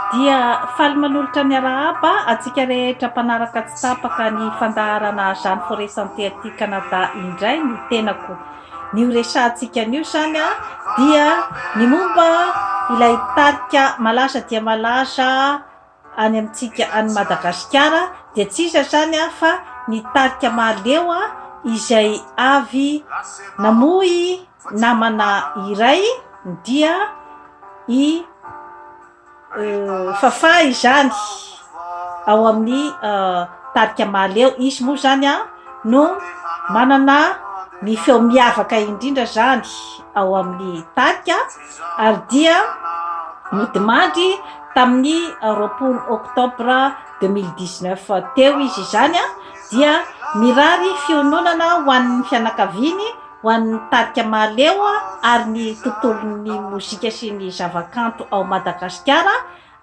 Dia faly manolotra ny arahaba antsika rehetra mpanaraka tsy tapaka ny fandaharana Jeanne Forêt Santé aty Canada indray ny tenako. Ny ho resahantsika anio izany dia ny momba ilay tarika malaza dia malaza any amintsika any Madagasikara dia tsy iza izany fa ny tarika Mahaleo izay avy namoy namana iray dia i Fafah izany ao amin'ny tarika Mahaleo. Izy moa izany no manana ny feo miavaka indrindra izany ao amin'ny tarika ary dia nodimandry tamin'ny 20 oktobra 2019 teo izy izany dia mirary fiononana ho an'ny fianakaviany ho an'ny tarika Mahaleo ary ny tontolon'ny mozika sy ny zavakanto ao Madagasikara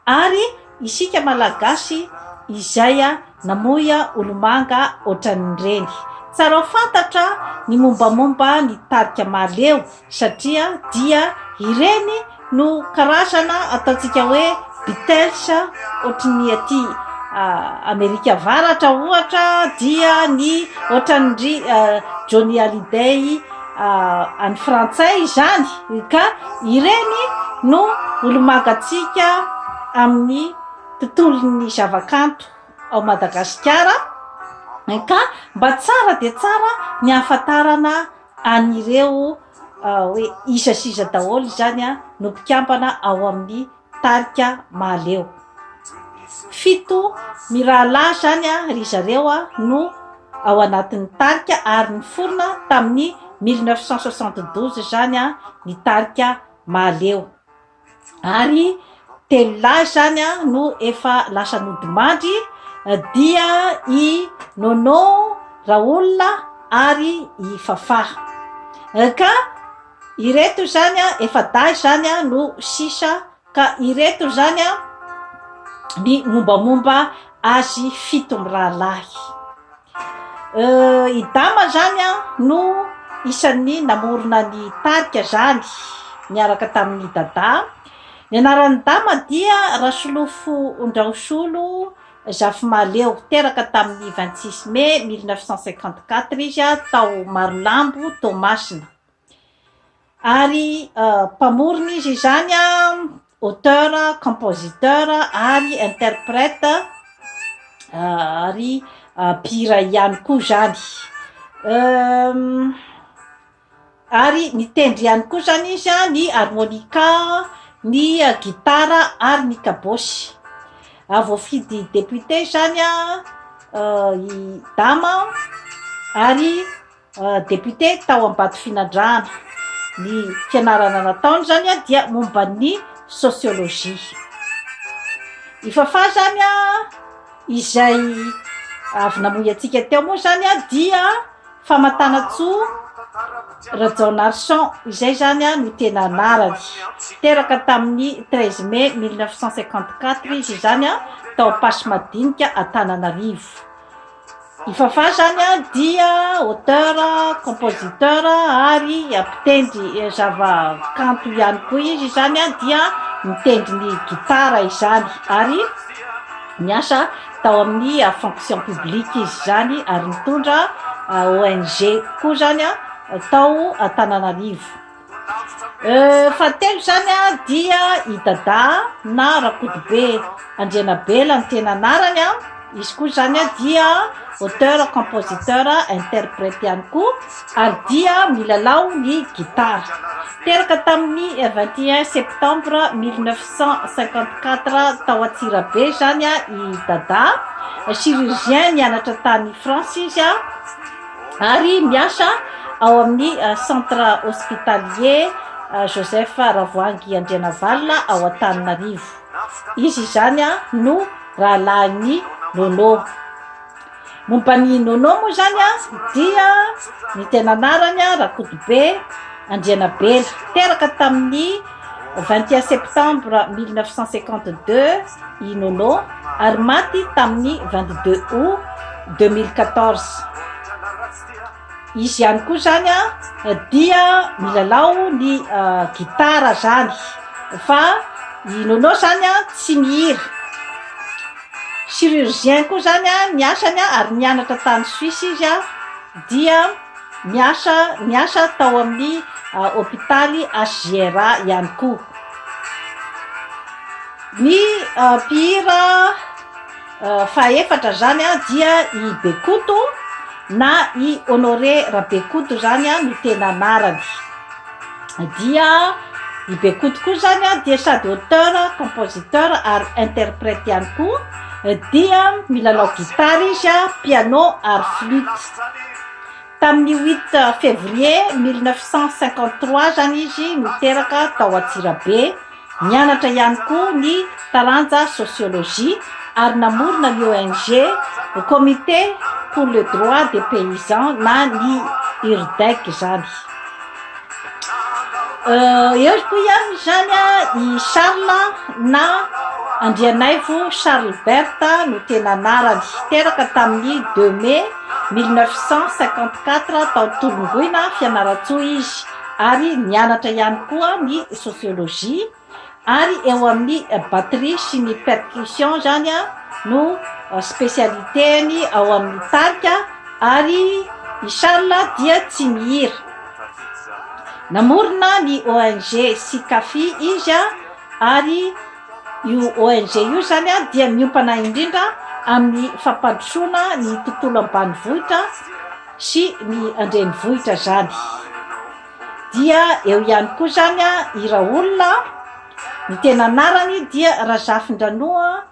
ary isika Malagasy izay namoy olomanga ohatran'ireny. Tsara ho fantatra ny mombamomba ny tarika Mahaleo satria dia ireny no karazana ataontsika hoe Beatles ohatry ny aty Amerika Avaratra ohatra dia ny ohatran'dry Johnny Hallyday any frantsay izany ka ireny no olomangantsika amin'ny tontolon'ny zavakanto ao Madagasikara ka mba tsara dia tsara ny ahafantarana an'ireo hoe iza sy iza daholo izany no mpikambana ao amin'ny tarika Mahaleo. Fito mirahalahy izany ry zareo no ao anatin'ny tarika ary niforona tamin'ny 1972 izany ny tarika Mahaleo. Ary telo lahy izany no efa lasa nodimandry dia i Nono, Raoul ary i Fafah. Ka ireto izany efa-dahy izany no sisa ka ireto izany ny mombamomba azy fito mirahalahy. I Dama izany no isan'ny namorona ny tarika izany niaraka tamin'i Dada. Ny anaran'i Dama dia Rasolofo Ondraosolo Zafimahaleo. Teraka tamin'ny 26 mai 1954 izy tao Marolambo, Toamasina. Ary mpamorona izy izany, auteur, compositeur ary interprète ary mpihira ihany koa izany. Ary nitendry ihany koa izany izy ny harmonica, ny gitara ary ny kabôsy. Voafidy député izany i Dama ary Député tao Ambatofinandrahana. Ny fianarana nataony izany dia momba ny sociologie. I Fafah izany izay avy namoy antsika teo moa izany dia Famantanantsoa Rajaonarison, izay izany no tena anarany. Teraka tamin'ny 13 mai 1954 izy izany tao Ampasimadinika Antananarivo. I Fafah zany dia auteur, compositeur ary mpitendry zava-kanto ihany koa izy izany dia mitendry ny gitara izany ary niasa tao amin'ny fonction publique izy izany ary nitondra ONG koa zany tao Antananarivo. Fahatelo izany dia i Dada na Rakotobe Andrianabela ny tena anarany, izy koa izany dia auteur, compositeur, interprète ihany koa ary dia milalao ny gitara. Teraka tamin'ny 21 septembre 1954 tao Antsirabe izany i Dada, chirurgien nianatra tany France izy. ary miasa ao amin'ny Centre Hospitalier Joseph Ravoahangy Andrianavalona ao Antananarivo. Izy izany no rahalahin'i Nono. Momba an'i Nono moa izany dia ny tena anarany Rakotobe Andrianabela. Teraka tamin'ny 21 septembre 1952 i Nono ary maty tamin'ny 22 août 2014. Izy ihany koa izany dia milalao ny gitara izany fa I Nono zany an tsy mihira. Chirurgien koa zany an ny asany an ary nianatra tany Suisse izy an dia miasa niasa tao amin'ny hopitaly HJRA ihany koa. Ny mpihira fahaefatra zany an dia i Bekoto na i Honoré Rabekoto zany an no tena anarany. Dia i Bekoto koa zany an dia sady auteur, compositeur ary interprète ihany koa, dia milalao gitara izy an, piano ary flûte. Tamin'ny huit février 1953 zany izy no teraka tao Antsirabe, Nianatra ihany koa ny taranja sociologie ary namorona ny ONG Comité pour le droit des paysans na ny URDEC izany. Eo koa ihany izany i Charles na Andrianaivo Charles Berthe no tena anarany. Teraka tamin'ny deux mai 1954 tao Tolongoina, Fianarantsoa izy. ary nianatra ihany koa ny sociologie ary eo amin'ny batterie sy ny percussion zany no spécialité-ny ao amin'ny tarika ary i Charles dia tsy mihira. Namorona ny ONG Sikafi izy ary io ONG io zany dia miompana indrindra amin'ny fampandrosoana ny tontolo ambanivohitra sy ny an-drenivohitra zany. Dia eo ihany koa zany i Raoul, ny tena anarany dia Razafindranoa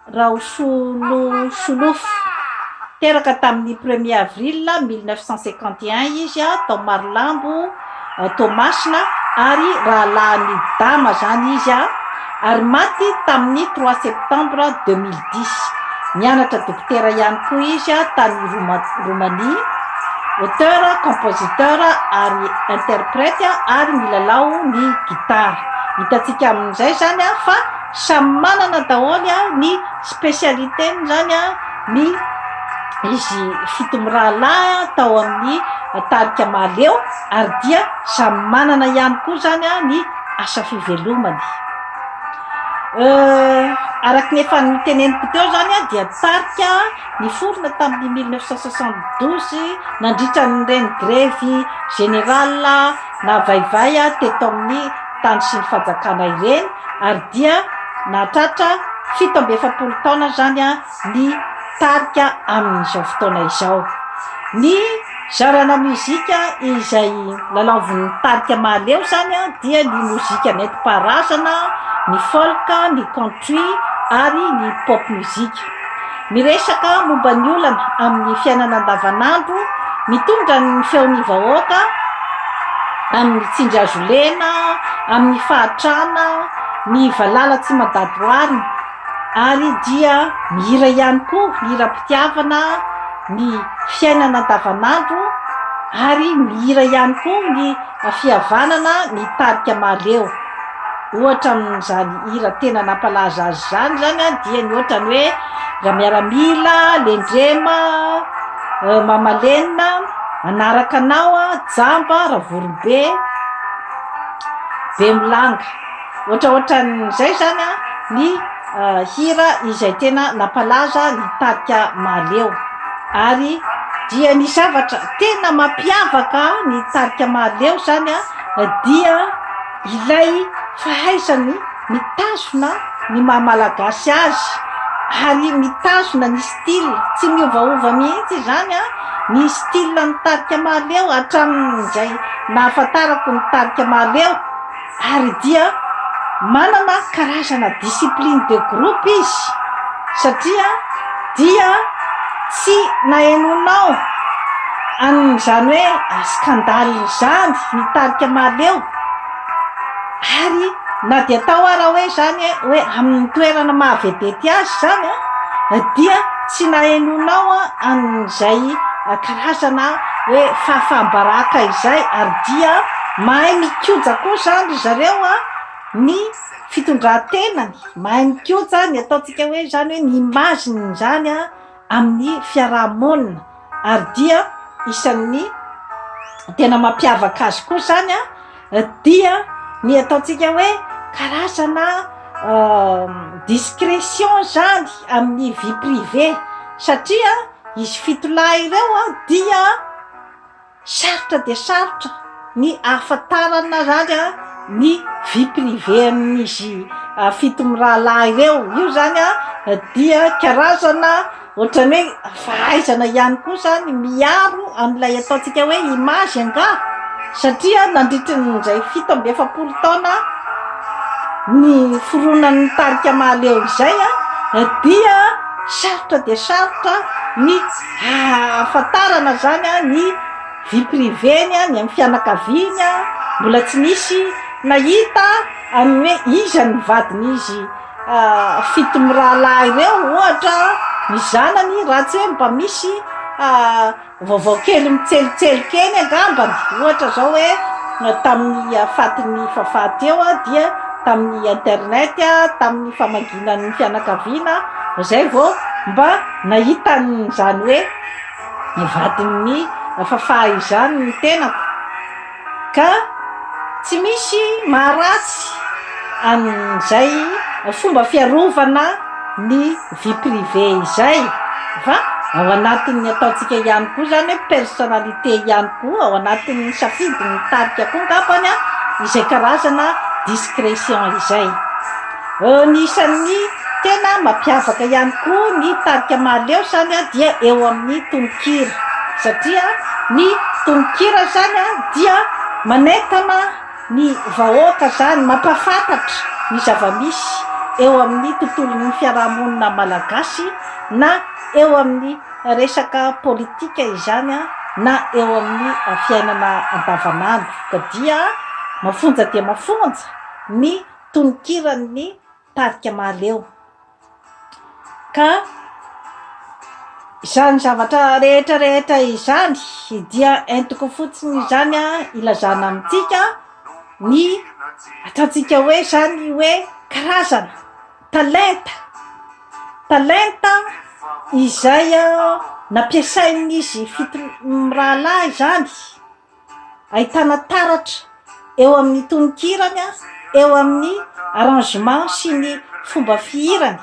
Raosolosolofo. Teraka tamin'ny premier avril 1951 izy tao Marolambo Toamasina ary rahalahin'i Dama zany izy ary maty tamin'ny trois septembre 2010. Nianatra dokotera ihany koa izy tany Roumanie. Auteur, compositeur ary interprète ary milalao ny gitara. Hitantsika amin'izay zany fa samy manana daholo ny spécialité-ny zany ny izy fito mirahalahy tao amin'ny tarika Mahaleo ary dia samy manana ihany koa zany ny asa fivelomany. Araka ny efa noteneniko teo zany dia tarika niforona tamin'ny 1972 nandritra an'ireny grevy générale navaivay teto amin'ny tany sy ny fanjakana ireny ary dia nahatratra 47 taona zany ny tarika amin'izao fotoana izao. Ny zarana mozika izay lalaovin'ny tarika Mahaleo izany dia ny mozika nentim-paharazana, ny folk, ny country ary ny pop music. Miresaka momba ny olana amin'ny fiainana andavanandro, mitondra ny feon'ny vahoaka amin'ny tsindry hazo lena, amin'ny fahatrana, ny valala tsy mandady oharina. Ary dia mihira ihany koa ny hiram-pitiavana, ny fiainana andavanandro, ary mihira ihany koa ny fihavanana ny tarika Mahaleo. Ohatra amin'izany hira tena nampalaza azy izany izany dia ny ohatra ny hoe Ramiaramila, Lendrema, Mamalenina, Hanaraka anao, Jamba, Ravorombe, Bemilanga. Ohatraohatran'izay izany ny hira izay tena nampalaza ny tarika Mahaleo. Ary dia ny zavatra tena mampiavaka ny tarika Mahaleo izany dia ilay fahaizany mitazona ny maha malagasy azy ary mitazona ny style, tsy miovaova mihitsy izany ny style ny tarika Mahaleo hatramin'izay nahafantarako ny tarika Mahaleo. Ary dia manana karazana discipline de groupe izy satria dia tsy nahenoanao an'izany hoe scandale izany ny tarika Mahaleo ary na dia atao ara hoe izany hoe amin'ny toerana maha vedety azy izany dia tsy nahenoanao an'izay karazana hoe fahafaham-baraka izay ary dia mahay mikoja koa izany ry zareo a, ny fitondran-tenany, mahay mikoja ny ataontsika hoe izany hoe ny image-ny izany a amin'ny fiaraha-monina ary dia isan'ny tena mampiavaka azy koa izany a dia ny ataontsika hoe karazana. discrétion zany amin'ny vie privée satria izy fitolahy ireo dia sarotra dia sarotra ny ahafantarana zany ny vie privée an'izy fito mirahalahy ireo. Io zany dia karazana ohatran'ny hoe fahaizana ihany koa zany miaro an'ilay ataontsika hoe image angaha satria nandritry ny 47 taona ny fironan'ny tarika Mahaleo izay dia sarotra dia sarotra ny ahafantarana zany ny vie privée-ny, ny amin'ny fianakaviany, mbola tsy nisy nahita an'ny hoe iza ny vadin'izy fito mirahalahy ireo ohatra, ny zanany raha tsy hoe mba misy vaovao kely mitselotseloka eny angambany, ohatra zao hoe tamin'ny fatin'ny Fafah teo dia tamin'ny internet, tamin'ny famangiana ny fianakaviana zay vao mba nahita an'izany hoe ny vadin'ny Fafah izany ny tenako. Ka tsy misy maharatsy an'izay fomba fiarovana ny vie privée izay fa ao anatin'ny ataontsika ihany koa izany hoe personnalité ihany koa ao anatin'ny safidin'ny tarika koa angambany izay karazana discrétion izay. Ny isan'ny tena mampiavaka ihany koa ny tarika Mahaleo izany dia eo amin'ny tononkira satria ny tononkira izany dia manentana ny vahoaka izany, mampahafantatra ny zava-misy eo amin'ny tontolon'ny fiarahamonina malagasy na eo amin'ny resaka politika izany na eo amin'ny fiainana andavanandro ka dia mafonja dia mafonja ny tononkiran'ny tarika Mahaleo. Ka izany zavatra rehetra rehetra izany dia entiko fotsiny izany ilazana amintsika ny ataontsika hoe izany hoe karazana talenta, talenta izay nampiasain'izy fito mirahalahy izany. Ahitana taratra eo amin'ny tononkirany, eo amin'ny arrangement sy ny fomba fihirany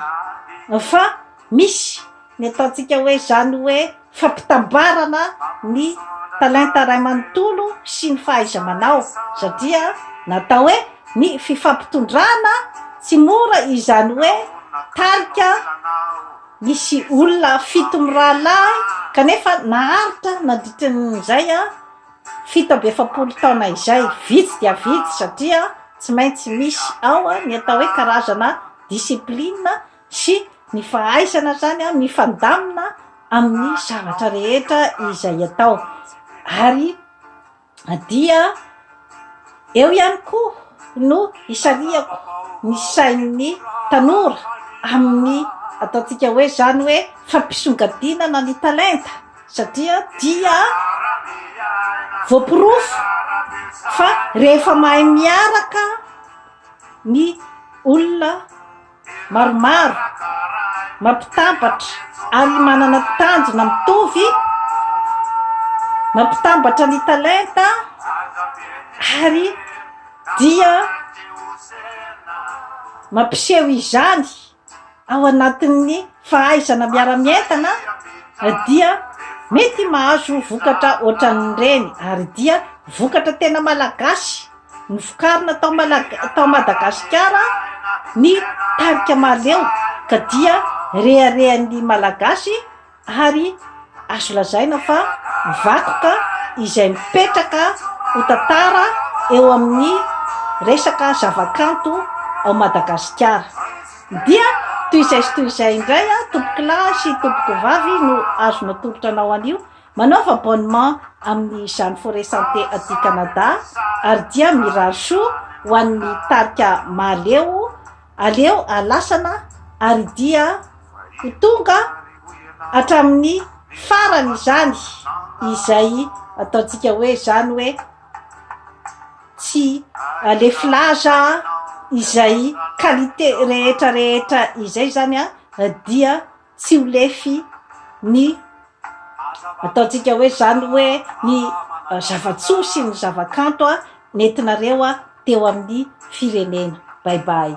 fa misy ny ataontsika hoe izany hoe fampitambarana ny talenta iray manontolo sy ny fahaiza-manao satria natao hoe ny fifampitondrana tsy mora izany hoe tarika Nisy olona fito mirahalahy kanefa naharitra nandritra an'izay 47 taona izay. Vitsy dia vitsy satria tsy maintsy misy ao ny atao hoe karazana discipline sy ny fahaizana izany mifandamina amin'ny zavatra rehetra izay atao. Ary dia eo ihany koa no hisarihako ny sain'ny tanora amin'ny ataontsika hoe izany hoe fampisongadinana ny talenta satria dia voaporofo fa rehefa mahay miaraka ny olona maromaro, mampitambatra ary manana tanjona mitovy, mampitambatra ny talenta ary dia mampiseho izany ao anatin'ny fahaizana miara-mientana dia mety mahazo vokatra ohatran'ireny ary dia vokatra tena malagasy. Novokarina tao Malaga- tao Madagasikara ny tarika Mahaleo ka dia reharehan'ny Malagasy ary azo lazaina fa vakoka izay mipetraka ho tantara eo amin'ny resaka zavakanto ao Madagasikara. Dia toy izay sy toy izay indray tompokolahy sy tompokovavy no azo natolotra anao anio. Manaova abonnement amin'ny Jeanne Forêt Santé aty Canada ary dia mirary soa ho an'ny tarika Mahaleo, aleo alasana ary dia ho tonga hatramin'ny farany izany izay ataontsika hoe izany hoe tsy lefy laza izay qualité rehetra rehetra izay izany dia tsy ho lefy ny ataontsika hoe zany hoe ny zava-tsoa sy ny zava-kanto nentinareo teo amin'ny firenena. Bye bye.